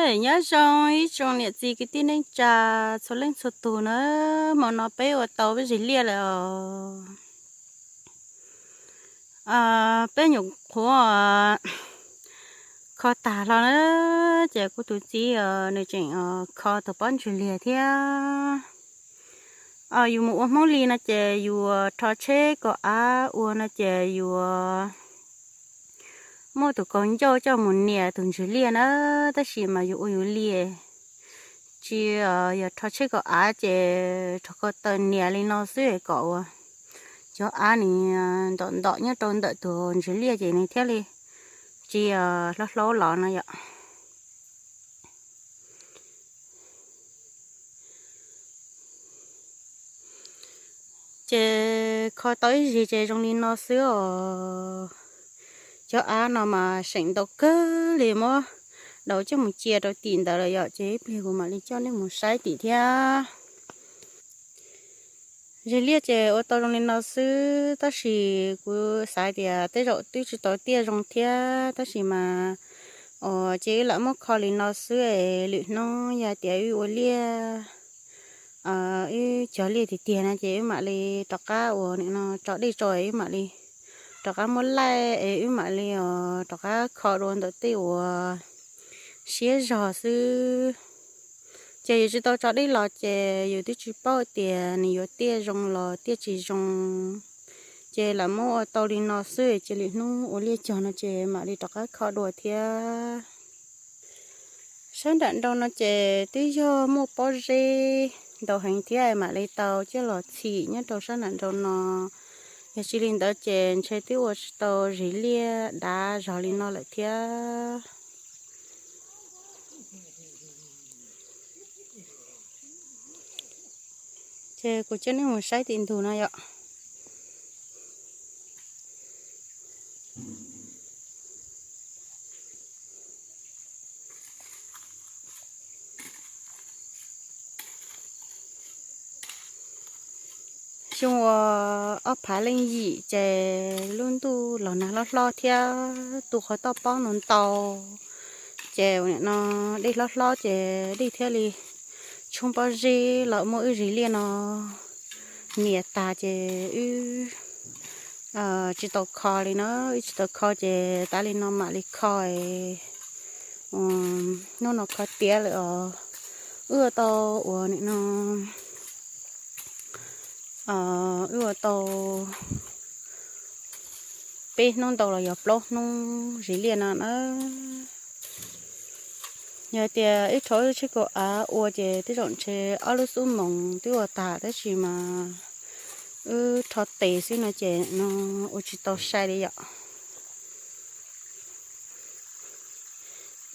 Nyob zoo ib tsoom niam txiv kwv tij neej tsa txhua leej txhua tus na, hmo no peb ua tau peb zis liaj lawm os. Peb nyuam qhuav kho tag hlo na, ces kuv tus txiv nws tseem kho tus pob ntsws liag thiab. Yus mus ua Hmoob Lis no ces yus rho tsheb kaum av ua no ces yus muaj tus kaus ncauj coj mus nias tus ntsws liaj na, tab sis mas yus ua yus li, tsis yog rho tsheb kaum av ces rho ko taw nias li no xwb kom ua cov av nws ntom ntom nyob rau ntawm tus ntsws liaj ces nws thiaj li tsis hlob hlob los no yom. Ces kho tau ib zis ces zoo li no xwb os. Cov av no mas seem ntau kawg li, muab daus coj mus cia rau tim ntawd lawm yom, ces ib pliag kuv mam li coj nej mus saib tim thiab. Zis liaj ces ua tau zoo li no xwb, tab sis kuv xav tias tej zaum twb tsis tau tiaj zoo thiab, tab sis mas ces wb lam muab kho li no xwb es lwm hnub yog tias wb ua liaj, wb cog liaj tiag tiag no ces wb mam li rov qab ua nim no tso dej tso, wb mam li rov qab muab laij es wb mam li rov qab kho dua ntawm tej uas siab zog xwb. Ces yus tsis tau tso dej los ces yus twb tsis paub tias nws yuav tiaj zoo los tiaj tsis zoo. Ces lam muab ua tau li no xwb, ces lwm hnub ua liaj cog no ces mam li rov qab kho dua thiab. Sab nram nrau no ces twb yog muaj pob zeb ntau heev thiab, mam li tau coj los txhim nyob rau sab nram nrau no. Yog tsis li ntawd ces ntshe twb ua tsis tau zis liaj dav zog li no lawm thiab. Ces kuv coj nej mus saib tim ntug no yom. Xyoo uas ob phav leej yim ces lub ntuj los nag hlob hlob thiab tu qhov toj pob ntau ntau, ces nim no dej hlob hlob ces dej thiaj li tshoob pob zeb los muab wb zis liaj no nias tag ces wb tsis tau kho li na, wb tsis tau kho ces tav li no mam li kho. Hnub no kho tiav lawm os, wb ua tau uas nim no wb ua tau peb hnub ntau los yog plaub hnub zis liaj no na. Yog tias wb rho wb tsheb kaum av ua ces tej zaum ntshe ob lub xub moos twb ua tag, tab sis mas wb rho tes xwb no ces no ua tsis tau sai li yom.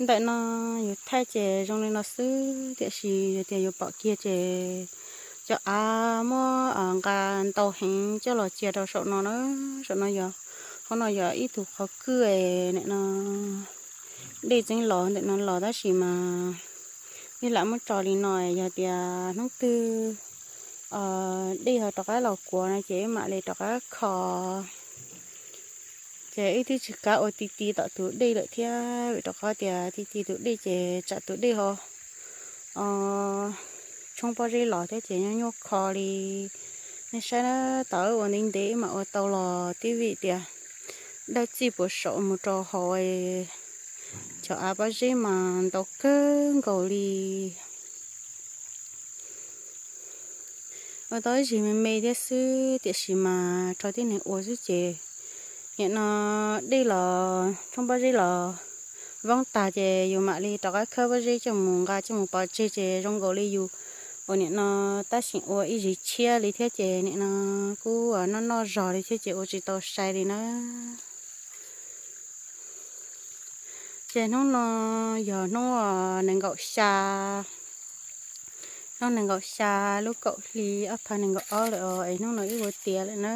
Ntawm no yus thaij ces zoo li no xwb, tiam sis yog tias yus pom kiag ces cov av muab nqa ntau heev coj los cia rau saum no na. Saum no yog, hauv no yog ib tug qhov kwj nim no dej txeeb los ntawm no los, tab sis mas wb lam muab tso li no, yog tias hnub twg dej ho rov qab los kuav no ces wb mam li rov qab kho. Ces wb twb tsis kav ua ti ti tom tus dej lawm thiab, vim rau qhov tias ti ti tus dej ces tsam tus dej ho tshoob pob zeb los thiab ces nyuaj nyuaj kho li. Nej saib na, tom wb ua ntev ntev wb mam ua tau los twb vim tias dawb txij puas saum mus rau hauv, cov av pob zeb mas ntau kawg nkaus li. Ua tau ib zig me me thiab xwb, tiam sis mas rho tib neeg ua xwb ces nim no dej los tshoob pob zeb los voob tag ces yus mam li rov qab khawb pob zeb coj mus nqa coj mus pov tseg ces zoo nkaus li yus uas nim no tab sis ua ib zig tshiab li thiab ces nim no kuj noj noj zog li thiab ces ua tsis tau sai li na. Ces hnub no yog hnub nees nkaum xya, hnub nees nkaum xya lub kaum hli ob phav nees nkaum ob lawm os, es hnub no wb ua tiav lawm na.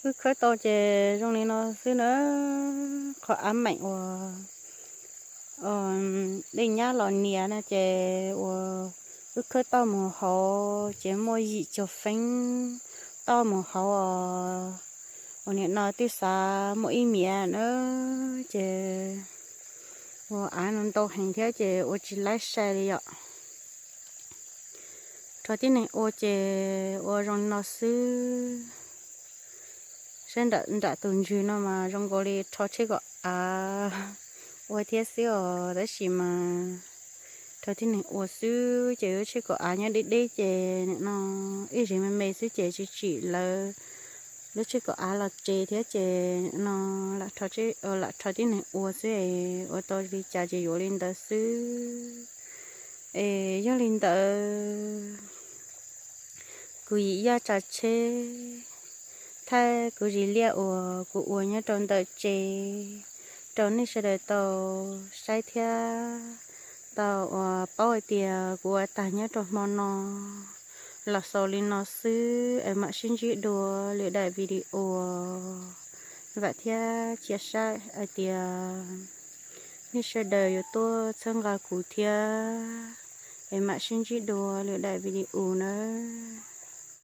Wb khawb tau ces zoo li no xwb na. Qhov av meem uas dej nyab los nias na ces uas wb khawb tau mus hauv ces muaj yim caug feeb, toj mus hauv os. Ua nim no twb xav muaj ib miav na, ces ua av no ntau heev thiab ces ua tsis laib sai li yom. Rho tib neeg ua ces ua zoo li no xwb. Saib nram tus ntswg no mas zoo nkaus li rho tsheb kom av ua thiab xwb os, tab sis mas rho tib neeg ua xwb ces lub tsheb kom av nyob deb deb ces nim no ib zig me me xwb ces tsis tsim lawv lub tsheb kom av los tsev thiab ces no lam rho tib neeg ua xwb, ua tau li cas ces yuav li ntawd xwb. Es yog li ntawd kuv yim yaj tsav tsheb thiab kuv zis liaj uas kuv ua nyob rau ntawm tsev rau nej sawv daws tau saib thiab tau uas paub hais tias kuv ua tag nyob rau hmo no los xaus li no xwb es mam sib ntsib dua lwm daim video. Vam thiab cia siab hais tias nej sawv daws yuav tuaj txhawb nqa kuv thiab es mam sib ntsib dua lwm daim video nawb.